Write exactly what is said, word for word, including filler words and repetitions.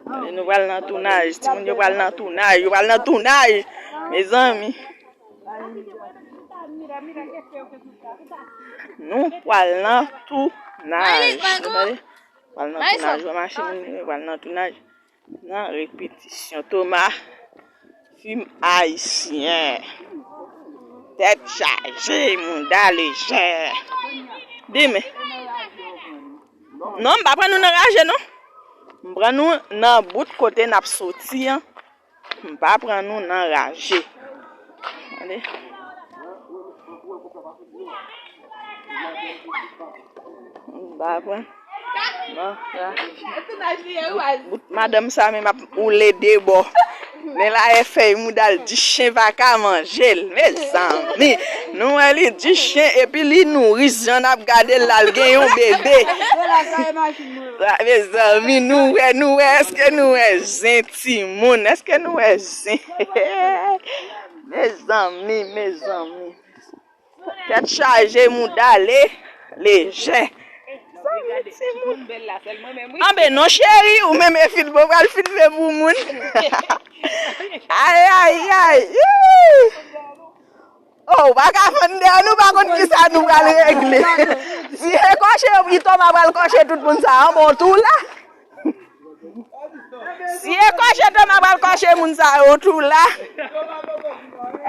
Nou pral nan tounaj. Timoun yo pral nan tounaj. Yo pral nan tounaj. Mezanmi. Nou pral nan tounaj. Ou tande? Pral nan tounaj. Wè machin moun yo pral nan tounaj. Nan repetisyon. Thomas, fim ayisyen. Tèt chaje, mouda lejè. Demen. Non, m pa pran nou nan raje, non. M pran nou nan bout kote n ap soti an. M pa pran nou nan raje. Tande. M pa pran nan raje. Bout madanm sa menm ap woule de bò. Men la e fèy mouda l di chen pa ka manje l. Mezanmi, nou wè li di chen epi li nouris jan n ap gade l la, l gen yon bebe. Mezanmi, nou wè, nou wè, èske nou wè zen timoun? Èske nou wè zen? Mezanmi, mezanmi. Tèt chaje, mouda le, lejè. Anben non, cheri, ou menm e filme, ou pral filme pou moun. Ay, ay, ay. Ih. Oh, ou pa ka fann dèyè nou, pa konn ki sa nou pral regle. Si e kòche yo ki Thomas pral kòche tout moun sa, an bon tou la. Si e kòche Thomas pral kòche moun sa yo tou la.